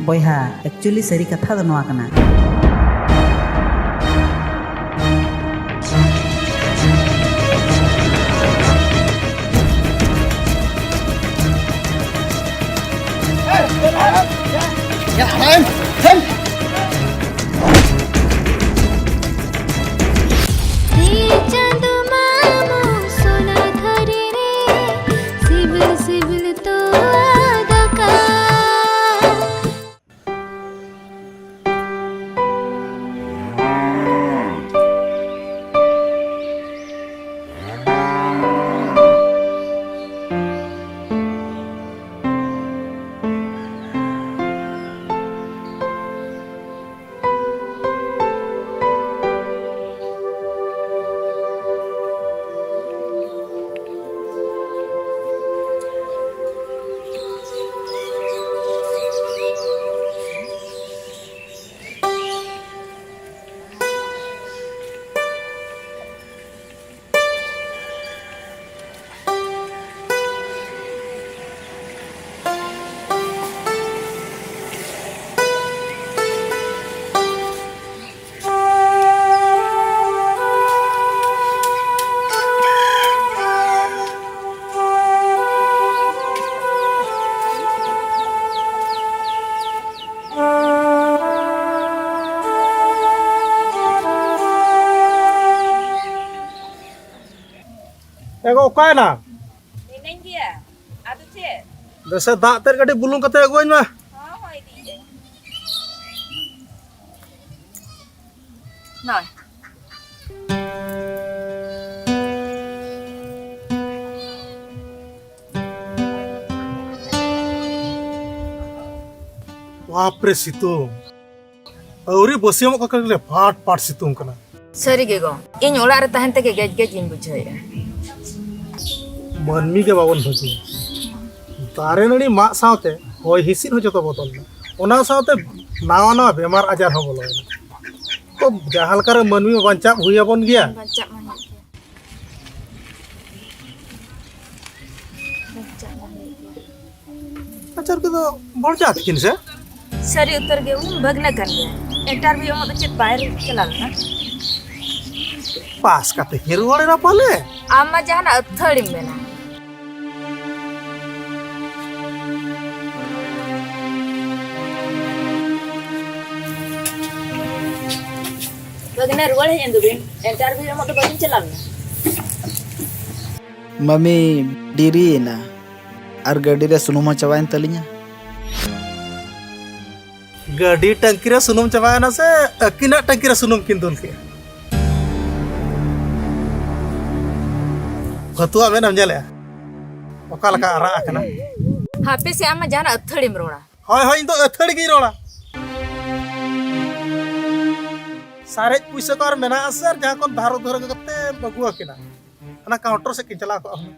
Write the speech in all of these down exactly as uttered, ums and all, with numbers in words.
ᱵᱚᱭᱦᱟ, actually ᱥᱟᱹᱨᱤ ᱠᱟᱛᱷᱟ ᱫᱚ ᱱᱚᱣᱟ ᱠᱟᱱᱟ᱾ ᱦᱮ ᱪᱟᱸᱫᱚ ᱢᱟᱢᱚ ᱥᱚᱱᱟ ᱛᱷᱟᱹᱨᱤ ᱨᱮ, ᱥᱤᱵᱤᱞ ᱥᱤᱵᱤᱞ ᱛᱚᱣᱟ ᱫᱟᱠᱟ᱾ ᱮ ᱜᱚ, ᱚᱠᱟᱭᱮᱱᱟ? ᱢᱤᱱᱟᱹᱧ ᱜᱮᱭᱟ᱾ ᱟᱫᱚ ᱪᱮᱫ? ᱫᱮᱥᱮ ᱫᱟᱜ ᱛᱮᱫ ᱠᱟᱹᱴᱤᱡ ᱵᱩᱞᱩᱝ ᱠᱟᱛᱮ ᱟᱹᱜᱩᱣᱟᱹᱧ ᱢᱮ᱾ ᱦᱚᱸ, ᱦᱚᱸ, ᱤᱫᱤᱭᱮᱫᱟᱹᱧ᱾ ᱱᱚᱭ᱾ ᱵᱟᱯ ᱨᱮ ᱥᱤᱛᱩᱝ! ᱟᱹᱣᱨᱤ ᱵᱟᱹᱥᱭᱟᱹᱢᱚᱜ ᱠᱟᱱ ᱞᱮ ᱯᱟᱴ ᱯᱟᱴ ᱥᱤᱛᱩᱝ ᱠᱟᱱᱟ᱾ ᱥᱟᱹᱨᱤ ᱜᱮ ᱜᱚ, ᱤᱧ ᱚᱲᱟᱜ ᱨᱮ ᱛᱟᱦᱮᱱ ᱛᱮᱜᱮ ᱜᱮᱡ ᱜᱮᱡ ᱤᱧ ᱵᱩᱡᱷᱟᱹᱣᱮᱫᱼᱟ᱾ ᱢᱟᱹᱱᱢᱤ ᱜᱮ ᱵᱟᱵᱚᱱ ᱵᱷᱟᱹᱜᱤᱭᱟ᱾ ᱫᱟᱨᱮ ᱱᱟᱹᱲᱤ ᱢᱟᱜ ᱥᱟᱶᱛᱮ ᱦᱚᱭ ᱦᱤᱸᱥᱤᱫ ᱦᱚᱸ ᱡᱚᱛᱚ ᱵᱚᱫᱚᱞ ᱮᱱᱟ᱾ ᱚᱱᱟ ᱥᱟᱶᱛᱮ ᱱᱟᱣᱟ ᱱᱟᱣᱟ ᱵᱮᱢᱟᱨ ᱟᱡᱟᱨ ᱦᱚᱸ ᱵᱚᱞᱚᱭᱮᱱᱟ᱾ ᱛᱚ ᱡᱟᱦᱟᱸ ᱞᱮᱠᱟᱨᱮ ᱢᱟᱹᱱᱢᱤ ᱢᱟ ᱵᱟᱧᱪᱟᱜ ᱦᱩᱭ ᱟᱵᱚᱱ ᱜᱮᱭᱟ᱾ ᱵᱟᱧᱪᱟᱜ ᱢᱟ ᱦᱩᱭᱩᱜ ᱜᱮᱭᱟ᱾ ᱵᱟᱧᱪᱟᱜ ᱢᱟ ᱦᱩᱭᱩᱜ ᱜᱮᱭᱟ᱾ ᱟᱪᱪᱷᱟ, ᱩᱱᱠᱤᱱ ᱫᱚ ᱵᱚᱲ ᱡᱟᱹᱛ ᱠᱤᱱ ᱥᱮ? ᱥᱟᱹᱨᱤ ᱩᱛᱟᱹᱨ ᱜᱮ, ᱩᱱᱤ ᱵᱷᱟᱹᱜᱽᱱᱟᱹ ᱠᱟᱱ ᱜᱮᱭᱟ᱾ ᱤᱱᱴᱟᱨᱵᱷᱤᱭᱩ ᱮᱢᱚᱜ ᱫᱚ ᱪᱮᱫ ᱵᱟᱭᱨᱮ ᱪᱟᱞᱟᱣ ᱞᱮᱱᱟ? ᱯᱟᱥ ᱠᱟᱛᱮ ᱜᱮ ᱨᱩᱣᱟᱹᱲ ᱮᱱᱟ ᱯᱟᱞᱮ᱾ ᱟᱢ ᱢᱟ ᱡᱟᱦᱟᱱᱟᱜ ᱟᱹᱛᱷᱟᱹᱲᱤᱢ ᱢᱮᱱᱟ᱾ ᱵᱷᱟᱹᱜᱽᱱᱟᱹ, ᱨᱩᱣᱟᱹᱲ ᱦᱮᱡ ᱮᱱ ᱫᱚᱵᱤᱱ, ᱤᱱᱴᱟᱨᱵᱷᱤᱭᱩ ᱮᱢᱚᱜ ᱫᱚ ᱵᱟᱹᱵᱤᱱ ᱪᱟᱞᱟᱣ ᱞᱮᱱᱟ? ᱢᱟᱢᱤ, ᱰᱮᱨᱤᱭᱮᱱᱟ ᱟᱨ ᱜᱟᱹᱰᱤ ᱨᱮ ᱥᱩᱱᱩᱢ ᱦᱚᱸ ᱪᱟᱵᱟᱭᱮᱱ ᱛᱟᱹᱞᱤᱧᱟ᱾ ᱜᱟᱹᱰᱤ ᱴᱟᱝᱠᱤ ᱨᱮ ᱥᱩᱱᱩᱢ ᱪᱟᱵᱟᱭᱮᱱᱟ ᱥᱮ ᱟᱹᱠᱤᱱᱟᱜ ᱴᱟᱝᱠᱤ ᱨᱮ ᱥᱩᱱᱩᱢ ᱠᱤᱱ ᱫᱩᱞ ᱠᱮᱜᱼᱟ? ᱯᱷᱟᱹᱛᱩᱣᱟᱜ ᱢᱮᱫ ᱮᱢ ᱧᱮᱞᱮᱜᱼᱟ? ᱚᱠᱟ ᱞᱮᱠᱟ ᱟᱨᱟᱜ ᱟᱠᱟᱱᱟ? ᱦᱟᱯᱮ ᱥᱮ, ᱟᱢ ᱢᱟ ᱡᱟᱦᱟᱱᱟᱜ ᱟᱹᱛᱷᱟᱹᱲᱤᱢ ᱨᱚᱲᱟ᱾ ᱦᱳᱭ, ᱦᱳᱭ, ᱤᱧ ᱫᱚ ᱟᱹᱛᱷᱟᱹᱲᱤ ᱜᱤᱧ ᱨᱚᱲᱟ᱾ ᱥᱟᱨᱮᱡ ᱯᱩᱭᱥᱟᱹ ᱠᱚ ᱟᱨ ᱢᱮᱱᱟᱜᱼᱟ ᱥᱮ, ᱡᱟᱦᱟᱸ ᱠᱷᱚᱱ ᱫᱷᱟᱨ ᱩᱫᱷᱟᱹᱨ ᱟᱹᱜᱩ ᱠᱟᱛᱮ ᱟᱹᱜᱩ ᱟᱹᱠᱤᱱᱟ᱾ ᱚᱱᱟ ᱠᱟᱣᱩᱱᱴᱟᱨ ᱥᱮᱫ ᱠᱤᱱ ᱪᱟᱞᱟᱣ ᱠᱚᱜᱼᱟ ᱦᱩᱱᱟᱹᱝ᱾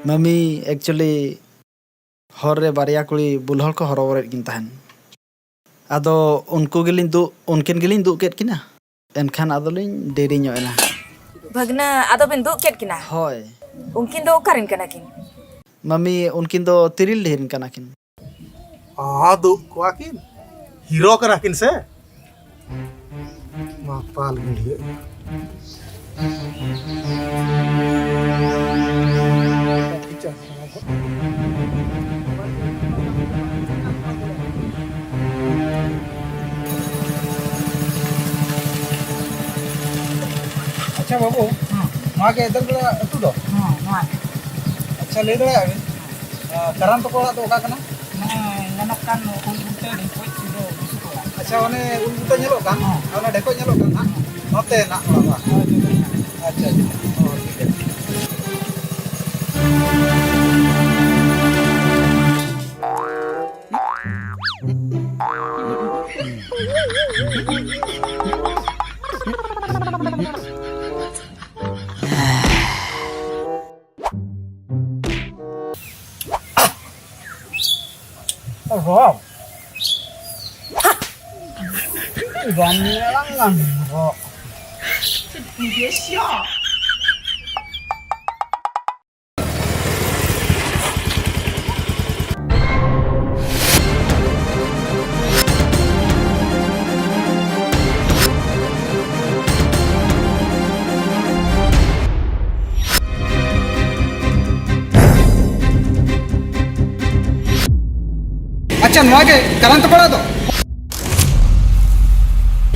ᱢᱟᱢᱤ, actually, ᱦᱚᱨ ᱨᱮ ᱵᱟᱨᱭᱟ ᱠᱩᱲᱤ ᱵᱩᱞ ᱦᱚᱲ ᱠᱚ ᱦᱚᱨᱚᱵᱚᱨᱚᱭᱮᱫ ᱠᱤᱱ ᱛᱟᱦᱮᱱ᱾ ᱟᱫᱚ ᱩᱱᱠᱩ ᱜᱮᱞᱤᱧ ᱫᱩᱜ, ᱩᱱᱠᱤᱱ ᱜᱮᱞᱤᱧ ᱫᱩᱜ ᱠᱮᱫ ᱠᱤᱱᱟ᱾ ᱮᱱᱠᱷᱟᱱ ᱟᱫᱚᱞᱤᱧ ᱰᱮᱨᱤ ᱧᱚᱜ ᱮᱱᱟ᱾ ᱵᱷᱟᱹᱜᱽᱱᱟᱹ, ᱟᱫᱚ ᱵᱤᱱ ᱫᱩᱜ ᱠᱮᱫ ᱠᱤᱱᱟ? ᱦᱳᱭ᱾ ᱩᱱᱠᱤᱱ ᱫᱚ ᱚᱠᱟᱨᱮᱱ ᱠᱟᱱᱟ ᱠᱤᱱ? ᱢᱟᱢᱤ, ᱩᱱᱠᱤᱱ ᱫᱚ ᱛᱤᱨᱤᱞ ᱰᱤᱦᱤ ᱨᱮᱱ ᱠᱟᱱᱟ ᱠᱤᱱ᱾ ᱟᱫᱚ ᱠᱚᱣᱟ ᱠᱤᱱ ᱦᱤᱨᱳ ᱠᱟᱱᱟ ᱠᱤᱱ ᱥᱮ? ᱢᱟᱛᱟᱞ ᱜᱤᱰᱤᱭᱟᱹ᱾ ᱟᱪᱪᱷᱟ ᱵᱟᱹᱵᱩ, ᱦᱮᱸ᱾ ᱱᱚᱣᱟ ᱜᱮ ᱮᱫᱮᱞ ᱵᱮᱲᱟ ᱟᱹᱛᱩ ᱫᱚ? ᱦᱮᱸ, ᱱᱚᱣᱟ ᱜᱮ᱾ ᱟᱪᱪᱷᱟ, ᱞᱟᱹᱭ ᱫᱟᱲᱮᱭᱟᱜᱼᱟ ᱵᱤᱱ? ᱟᱨ ᱠᱟᱨᱟᱢ ᱛᱟᱠᱚ ᱚᱲᱟᱜ ᱫᱚ ᱚᱠᱟ ᱠᱟᱱᱟ? ᱱᱚᱜᱼᱚᱭ ᱧᱮᱞᱚᱜ ᱠᱟᱱ ᱩᱞ ᱵᱩᱴᱟᱹ ᱰᱷᱮᱠᱚᱡ ᱥᱤᱫᱷᱟᱹ ᱵᱩᱥᱩᱵ ᱚᱲᱟᱜ᱾ ᱟᱪᱪᱷᱟ, ᱚᱱᱮ ᱩᱞ ᱵᱩᱴᱟᱹ ᱧᱮᱞᱚᱜ ᱠᱟᱱ, ᱦᱚᱸ᱾ ᱚᱱᱟ ᱰᱷᱮᱠᱚᱡ ᱧᱮᱞᱚᱜ ᱠᱟᱱ ᱦᱟᱸᱜ, ᱱᱚᱛᱮ ᱦᱮᱱᱟᱜ ᱚᱲᱟᱜ ᱵᱟᱝ? ᱦᱳᱭ, ᱱᱚᱛᱮ ᱦᱮᱱᱟᱜ᱾ ᱟᱪᱪᱷᱟ, ᱟᱪᱪᱷᱟ᱾ ᱦᱚᱸ, ᱴᱷᱤᱠ ᱜᱮᱭᱟ᱾ ᱨᱚ᱾ ᱨᱚ᱾ ᱟᱪᱪᱷᱟ, ᱱᱚᱣᱟ ᱜᱮ ᱠᱟᱨᱟᱱᱛ ᱯᱟᱲᱟ ᱫᱚ?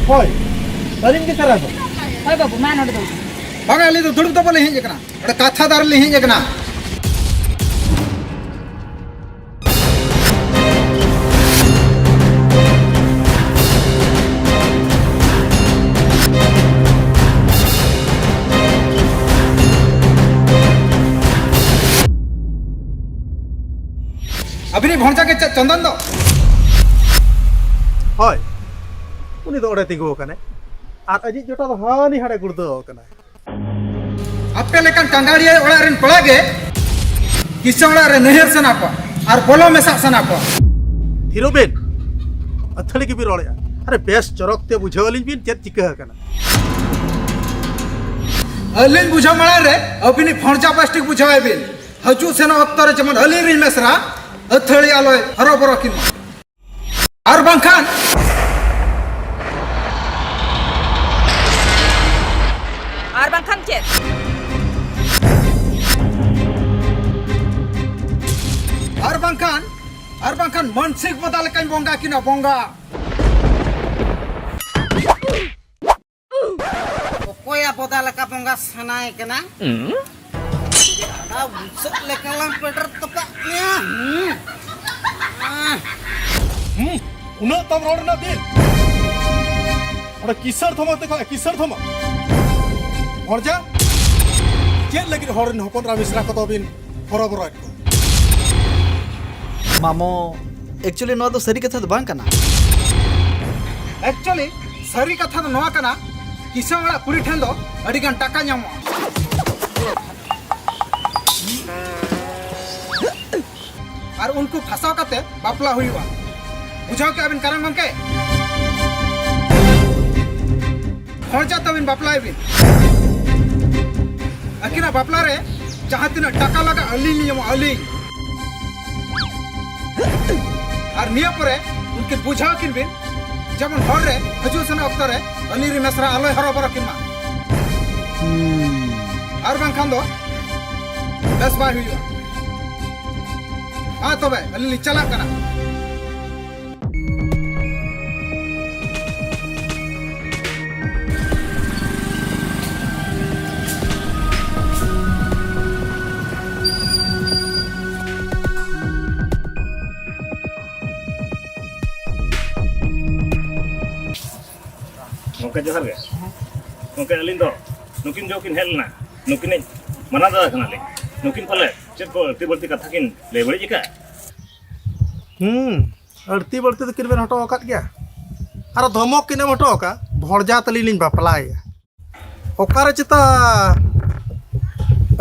ᱦᱳᱭ, ᱟᱹᱞᱤᱧ ᱜᱮ ᱠᱟᱨᱟᱱᱛ᱾ ᱦᱳᱭ ᱵᱟᱹᱵᱩ, ᱢᱟ ᱱᱚᱰᱮ ᱫᱩᱲᱩᱵ ᱢᱮ᱾ ᱵᱟᱝᱟ, ᱟᱹᱞᱤᱧ ᱫᱚ ᱫᱩᱲᱩᱵ ᱫᱚ ᱵᱟᱹᱞᱤᱧ ᱦᱮᱡ ᱟᱠᱟᱱᱟ, ᱱᱚᱰᱮ ᱠᱟᱛᱷᱟ ᱫᱟᱨ ᱞᱤᱧ ᱦᱮᱡ ᱟᱠᱟᱱᱟ᱾ ᱟᱹᱵᱤᱱᱤᱡ ᱵᱷᱚᱱᱡᱟ ᱜᱮ ᱪᱮᱫ ᱪᱚᱱᱫᱚᱱ ᱫᱚ? ᱦᱳᱭ, ᱩᱱᱤ ᱫᱚ ᱚᱸᱰᱮ ᱛᱤᱸᱜᱩ ᱟᱠᱟᱱᱟᱭ ᱟᱨ ᱟᱡᱤᱡ ᱡᱚᱴᱟ ᱫᱚ ᱦᱟᱹᱱᱤ ᱦᱟᱸᱰᱮ ᱜᱩᱲᱫᱟᱹᱣ ᱟᱠᱟᱱᱟᱭ᱾ ᱟᱯᱮ ᱞᱮᱠᱟᱱ ᱠᱟᱸᱜᱟᱲᱤᱭᱟᱹ ᱚᱲᱟᱜ ᱨᱮᱱ ᱠᱚᱲᱟ ᱜᱮ ᱠᱤᱥᱟᱹᱬ ᱚᱲᱟᱜ ᱨᱮ ᱱᱟᱹᱭᱦᱟᱹᱨ ᱥᱟᱱᱟ ᱠᱚᱣᱟ ᱟᱨ ᱵᱚᱞᱚ ᱢᱮᱥᱟᱜ ᱥᱟᱱᱟ ᱠᱚᱣᱟ᱾ ᱛᱷᱤᱨᱚᱜ ᱵᱤᱱ, ᱟᱹᱛᱷᱟᱹᱲᱤ ᱜᱮᱵᱤᱱ ᱨᱚᱲᱮᱫᱼᱟ᱾ ᱟᱨᱮ, ᱵᱮᱥ ᱪᱚᱨᱚᱠ ᱛᱮ ᱵᱩᱡᱷᱟᱹᱣ ᱟᱹᱞᱤᱧ ᱵᱤᱱ, ᱪᱮᱫ ᱪᱤᱠᱟᱹ ᱟᱠᱟᱱᱟ? ᱟᱹᱞᱤᱧ ᱵᱩᱡᱷᱟᱹᱣ ᱢᱟᱲᱟᱝ ᱨᱮ ᱟᱹᱵᱤᱱᱤᱡ ᱵᱷᱚᱱᱡᱟ ᱯᱟᱥᱴᱤᱠ ᱵᱩᱡᱷᱟᱹᱣ ᱟᱭ ᱵᱤᱱ᱾ ᱦᱤᱡᱩᱜ ᱥᱮᱱᱚᱜ ᱚᱠᱛᱚ ᱨᱮ ᱡᱮᱢᱚᱱ ᱟᱹᱞᱤᱧ ᱨᱤᱱ ᱢᱮᱥᱨᱟ ᱟᱹᱛᱷᱟᱹᱲᱤ ᱟᱞᱚᱭ ᱦᱚᱨᱚᱵᱚᱨᱚ ᱠᱤᱱ ᱢᱟ᱾ ᱟᱨ ᱵᱟᱝᱠᱷᱟᱱ ᱟᱨ ᱵᱟᱝᱠᱷᱟᱱ ᱪᱮᱫ? ᱟᱨ ᱵᱟᱝᱠᱷᱟᱱ, ᱟᱨ ᱵᱟᱝᱠᱷᱟᱱ ᱢᱟᱱᱥᱤᱠ ᱵᱚᱫᱟ ᱞᱮᱠᱟᱧ ᱵᱚᱸᱜᱟ ᱠᱤᱱᱟ, ᱵᱚᱸᱜᱟ᱾ ᱚᱠᱚᱭᱟᱜ ᱵᱚᱫᱟ ᱞᱮᱠᱟ ᱵᱚᱸᱜᱟ ᱥᱟᱱᱟᱭᱮ ᱠᱟᱱᱟ? ᱟᱨ ᱵᱩᱥᱟᱹᱜ ᱞᱮᱠᱟ ᱞᱟᱝ ᱯᱮᱴᱮᱨ ᱛᱚᱯᱟᱜ ᱢᱮᱭᱟ᱾ ᱦᱩᱸ᱾ ᱦᱩᱸ, ᱩᱱᱟᱹᱜ ᱛᱟᱢ ᱨᱚᱲ ᱨᱮᱱᱟᱜ ᱫᱤᱱ? ᱚᱸᱰᱮ ᱠᱤᱥᱟᱹᱬ ᱛᱷᱚᱢᱚ ᱛᱮᱠᱚ ᱠᱤᱥᱟᱹᱬ ᱛᱷᱚᱢᱚ᱾ ᱦᱚᱲᱡᱟ, ᱪᱮᱫ ᱞᱟᱹᱜᱤᱫ ᱦᱚᱲ ᱨᱮᱱ ᱦᱚᱯᱚᱱ ᱮᱨᱟ ᱢᱤᱥᱨᱟ ᱠᱚᱫᱚ ᱵᱤᱱ ᱦᱚᱨᱚᱵᱚᱨᱚᱭᱮᱫ ᱠᱚᱣᱟ? ᱢᱟᱢᱚ, actually ᱱᱚᱣᱟ ᱫᱚ ᱥᱟᱹᱨᱤ ᱠᱟᱛᱷᱟ ᱫᱚ ᱵᱟᱝ ᱠᱟᱱᱟ᱾ Actually ᱥᱟᱹᱨᱤ ᱠᱟᱛᱷᱟ ᱫᱚ ᱱᱚᱣᱟ ᱠᱟᱱᱟ, ᱠᱤᱥᱟᱹᱬ ᱚᱲᱟᱜ ᱠᱩᱲᱤ ᱴᱷᱮᱱ ᱫᱚ ᱟᱹᱰᱤ ᱜᱟᱱ ᱴᱟᱠᱟ ᱧᱟᱢᱚᱜᱼᱟ᱾ ᱟᱨ ᱩᱱᱠᱩ ᱯᱷᱟᱸᱥᱟᱣ ᱠᱟᱛᱮ ᱵᱟᱯᱞᱟ ᱦᱩᱭᱩᱜᱼᱟ᱾ ᱵᱩᱡᱷᱟᱹᱣ ᱠᱮᱜᱼᱟ ᱵᱤᱱ ᱠᱟᱨᱟᱢ ᱜᱚᱢᱠᱮ? ᱠᱷᱚᱨᱪᱟ ᱛᱟᱹᱵᱤᱱ ᱵᱟᱯᱞᱟᱭ ᱵᱤᱱ᱾ ᱟᱹᱠᱤᱱᱟᱜ ᱵᱟᱯᱞᱟ ᱨᱮ ᱡᱟᱦᱟᱸ ᱛᱤᱱᱟᱹᱜ ᱴᱟᱠᱟ ᱞᱟᱜᱟᱜ, ᱟᱹᱞᱤᱧ ᱞᱤᱧ ᱮᱢᱚᱜᱼᱟ, ᱟᱹᱞᱤᱧ᱾ ᱟᱨ ᱱᱤᱭᱟᱹ ᱯᱚᱨᱮ ᱩᱱᱠᱤᱱ ᱵᱩᱡᱷᱟᱹᱣ ᱠᱤᱱ ᱵᱤᱱ, ᱡᱮᱢᱚᱱ ᱦᱚᱨ ᱨᱮ ᱦᱤᱡᱩᱜ ᱥᱮᱱᱚᱜ ᱚᱠᱛᱚ ᱨᱮ ᱟᱹᱞᱤᱧ ᱨᱤᱱ ᱢᱮᱥᱨᱟ ᱟᱞᱚᱭ ᱦᱚᱨᱚᱵᱚᱨᱚ ᱠᱤᱱ ᱢᱟ᱾ ᱦᱩᱸ᱾ ᱟᱨ ᱵᱟᱝᱠᱷᱟᱱ ᱫᱚ ᱵᱮᱥ ᱵᱟᱭ ᱦᱩᱭᱩᱜᱼᱟ᱾ ᱢᱟ ᱛᱚᱵᱮ, ᱟᱹᱞᱤᱧ ᱞᱤᱧ ᱪᱟᱞᱟᱜ ᱠᱟᱱᱟ᱾ ᱡᱚᱦᱟᱨ ᱜᱮ᱾ ᱜᱚᱢᱠᱮ, ᱟᱹᱞᱤᱧ ᱫᱚ ᱱᱩᱠᱤᱱ ᱡᱚᱠᱷᱚᱱ ᱠᱤᱱ ᱦᱮᱡ ᱞᱮᱱᱟ, ᱱᱩᱠᱤᱱᱤᱡ ᱢᱟᱨᱟᱝ ᱫᱟᱫᱟ ᱠᱟᱱᱟᱞᱤᱧ᱾ ᱱᱩᱠᱤᱱ ᱯᱟᱞᱮ ᱪᱮᱫ ᱠᱚ ᱟᱹᱲᱛᱤ ᱵᱟᱹᱲᱛᱤ ᱠᱟᱛᱷᱟ ᱠᱤᱱ ᱞᱟᱹᱭ ᱵᱟᱹᱲᱤᱡ ᱟᱠᱟᱫ? ᱦᱩᱸ, ᱟᱹᱲᱛᱤ ᱵᱟᱹᱲᱛᱤ ᱫᱚ ᱠᱤᱱ ᱢᱮᱱ ᱦᱚᱴᱚ ᱟᱠᱟᱫ ᱜᱮᱭᱟ᱾ ᱟᱨ ᱫᱷᱚᱢᱚᱠ ᱠᱤᱱ ᱮᱢ ᱦᱚᱴᱚ ᱟᱠᱟᱫ, "ᱵᱷᱚᱲᱡᱟ ᱛᱟᱹᱞᱤᱧ ᱞᱤᱧ ᱵᱟᱯᱞᱟᱭᱮᱭᱟ᱾" ᱚᱠᱟᱨᱮ ᱪᱮᱛᱟ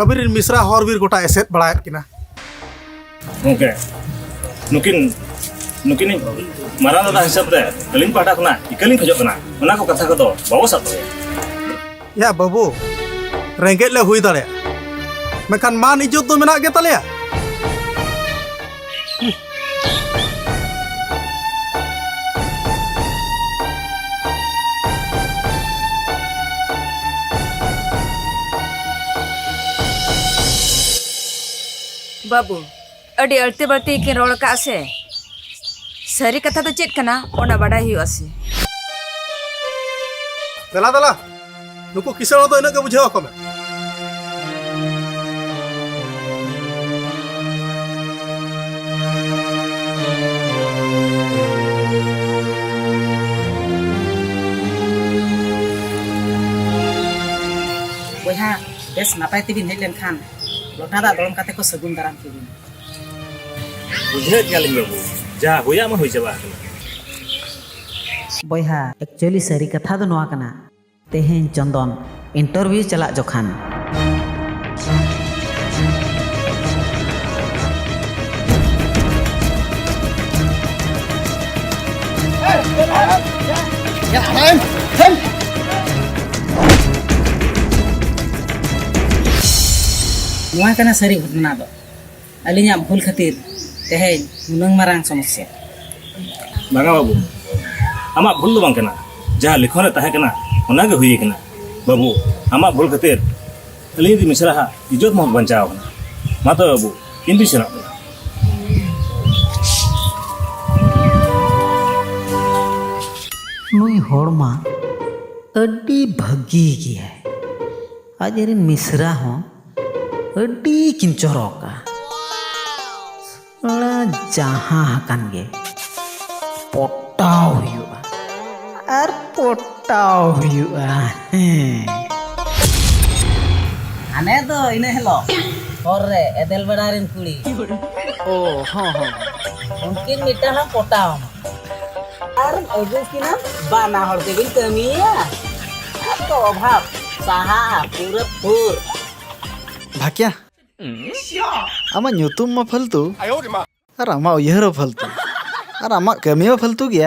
ᱟᱹᱵᱤᱱ ᱨᱮᱱ ᱢᱤᱥᱨᱟ ᱦᱚᱨ ᱵᱤᱨ ᱜᱚᱴᱟ ᱮᱥᱮᱫ ᱵᱟᱲᱟᱭᱮᱫ ᱠᱤᱱᱟ? ᱜᱚᱢᱠᱮ, ᱱᱩᱠᱤᱱ, ᱱᱩᱠᱤᱱᱤᱡ ᱢᱟᱨᱟᱝ ᱫᱟᱫᱟ ᱦᱤᱥᱟᱹᱵ ᱛᱮ ᱟᱹᱞᱤᱧ ᱯᱟᱦᱴᱟ ᱠᱷᱚᱱᱟᱜ ᱤᱠᱟᱹ ᱞᱤᱧ ᱠᱷᱚᱡᱚᱜ ᱠᱟᱱᱟ᱾ ᱚᱱᱟ ᱠᱚ ᱠᱟᱛᱷᱟ ᱠᱚᱫᱚ ᱵᱟᱵᱚ ᱥᱟᱵ ᱫᱚᱦᱚᱭᱟ᱾ ᱭᱟ ᱵᱟᱹᱵᱩ, ᱨᱮᱸᱜᱮᱡ ᱞᱮ ᱦᱩᱭ ᱫᱟᱲᱮᱭᱟᱜᱼᱟ, ᱢᱮᱱᱠᱷᱟᱱ ᱢᱟᱱ ᱤᱡᱽᱡᱚᱛ ᱫᱚ ᱢᱮᱱᱟᱜ ᱜᱮ ᱛᱟᱞᱮᱭᱟ᱾ ᱵᱟᱹᱵᱩ, ᱟᱹᱰᱤ ᱟᱹᱲᱛᱤ ᱵᱟᱹᱲᱛᱤ ᱠᱤᱱ ᱨᱚᱲ ᱠᱟᱜᱼᱟ ᱥᱮ? ᱥᱟᱹᱨᱤ ᱠᱟᱛᱷᱟ ᱫᱚ ᱪᱮᱫ ᱠᱟᱱᱟ, ᱚᱱᱟ ᱵᱟᱰᱟᱭ ᱦᱩᱭᱩᱜᱼᱟ ᱥᱮ? ᱫᱮᱞᱟ, ᱫᱮᱞᱟ, ᱱᱩᱠᱩ ᱠᱤᱥᱟᱹᱬ ᱦᱚᱲ ᱫᱚ ᱤᱱᱟᱹᱜ ᱜᱮ ᱵᱩᱡᱷᱟᱹᱣ ᱟᱠᱚ ᱢᱮ᱾ ᱵᱚᱭᱦᱟ, ᱵᱮᱥ ᱱᱟᱯᱟᱭ ᱛᱮᱵᱤᱱ ᱦᱮᱡ ᱞᱮᱱᱠᱷᱟᱱ ᱞᱚᱴᱟ ᱫᱟᱜ ᱫᱚᱲᱚᱢ ᱠᱟᱛᱮ ᱠᱚ ᱥᱟᱹᱜᱩᱱ ᱫᱟᱨᱟᱢ ᱠᱮᱵᱤᱱ᱾ ᱵᱩᱡᱷᱟᱹᱣᱮᱫ ᱜᱮᱭᱟᱞᱤᱧ ᱵᱟᱹᱵᱩ, ᱡᱟ ᱦᱩᱭᱟᱜ ᱢᱟ ᱦᱩᱭ ᱪᱟᱵᱟ ᱟᱠᱟᱱᱟ᱾ ᱵᱚᱭᱦᱟ, actually ᱥᱟᱹᱨᱤ ᱠᱟᱛᱷᱟ ᱫᱚ ᱱᱚᱣᱟ ᱠᱟᱱᱟ, ᱛᱮᱦᱮᱧ ᱪᱚᱱᱫᱚᱱ interview ᱪᱟᱞᱟᱜ ᱡᱚᱠᱷᱟᱱ ᱱᱚᱣᱟ ᱠᱟᱱᱟ ᱥᱟᱹᱨᱤ ᱜᱷᱚᱴᱚᱱᱟ ᱫᱚ᱾ ᱟᱹᱞᱤᱧᱟᱜ ᱵᱷᱩᱞ ᱠᱷᱟᱹᱛᱤᱨ ᱛᱮᱦᱮᱧ ᱱᱩᱱᱟᱹᱝ ᱢᱟᱨᱟᱝ ᱥᱚᱢᱚᱥᱥᱟ᱾ ᱵᱟᱝᱟ ᱵᱟᱹᱵᱩ, ᱟᱢᱟᱜ ᱵᱷᱩᱞ ᱫᱚ ᱵᱟᱝ ᱠᱟᱱᱟ᱾ ᱡᱟᱦᱟᱸ ᱞᱤᱠᱷᱚᱱ ᱨᱮ ᱛᱟᱦᱮᱸ ᱠᱟᱱᱟ, ᱚᱱᱟ ᱜᱮ ᱦᱩᱭ ᱠᱟᱱᱟ᱾ ᱵᱟᱹᱵᱩ, ᱟᱢᱟᱜ ᱵᱷᱩᱞ ᱠᱷᱟᱹᱛᱤᱨ ᱟᱹᱞᱤᱧ ᱡᱩᱫᱤ ᱢᱤᱥᱨᱟ ᱦᱟᱜ ᱤᱡᱽᱡᱚᱛ ᱢᱚᱦᱚᱛ ᱵᱟᱧᱪᱟᱣ ᱠᱟᱱᱟ᱾ ᱢᱟ ᱛᱚᱵᱮ ᱵᱟᱹᱵᱩ, ᱤᱧ ᱫᱩᱧ ᱥᱮᱱᱚᱜ ᱠᱟᱱᱟ᱾ ᱱᱩᱭ ᱦᱚᱲ ᱢᱟ ᱟᱹᱰᱤ ᱵᱷᱟᱹᱜᱤ ᱜᱮᱭᱟᱭ᱾ ᱟᱡ ᱨᱮᱱ ᱢᱤᱥᱨᱟ ᱦᱚᱸ ᱟᱹᱰᱤ ᱠᱤᱱ ᱪᱚᱨᱚᱠᱟ᱾ ᱚᱱᱟ ᱡᱟᱦᱟᱸ ᱟᱠᱟᱱ ᱜᱮ ᱯᱚᱴᱟᱣ ᱦᱩᱭᱩᱜᱼᱟ᱾ ᱟᱨ ᱯᱚᱴᱟᱣ ᱯᱚᱴᱟᱣ ᱦᱩᱭᱩᱜᱼᱟ᱾ ᱦᱮᱸ᱾ ᱦᱟᱱᱮ ᱫᱚ ᱤᱱᱟᱹ ᱦᱤᱞᱳᱜ ᱦᱚᱨ ᱨᱮ ᱮᱫᱮᱞ ᱵᱮᱲᱟ ᱨᱮᱱ ᱠᱩᱲᱤ᱾ ᱚ, ᱦᱚᱸ, ᱦᱚᱸ᱾ ᱩᱱᱠᱤᱱ ᱢᱤᱫᱴᱟᱝ ᱦᱚᱸ ᱯᱚᱴᱟᱣ ᱟᱢᱟ᱾ ᱟᱨ ᱟᱹᱜᱩ ᱠᱤᱱᱟ, ᱵᱟᱱᱟ ᱦᱚᱲ ᱛᱮᱵᱤᱱ ᱠᱟᱹᱢᱤᱭᱟ᱾ ᱟᱫᱚ ᱚᱵᱷᱟᱵ ᱥᱟᱦᱟᱜᱼᱟ ᱯᱩᱨᱟᱹ ᱯᱷᱩᱨ᱾ ᱵᱷᱟᱠᱭᱟ, ᱟᱢᱟᱜ ᱧᱩᱛᱩᱢ ᱢᱟ ᱯᱷᱟᱞᱛᱩ, ᱟᱨ ᱟᱢᱟᱜ ᱩᱭᱦᱟᱹᱨ ᱦᱚᱸ ᱯᱷᱟᱞᱛᱩ, ᱟᱨ ᱟᱢᱟᱜ ᱠᱟᱹᱢᱤ ᱦᱚᱸ ᱯᱷᱟᱞᱛᱩ ᱜᱮᱭᱟ᱾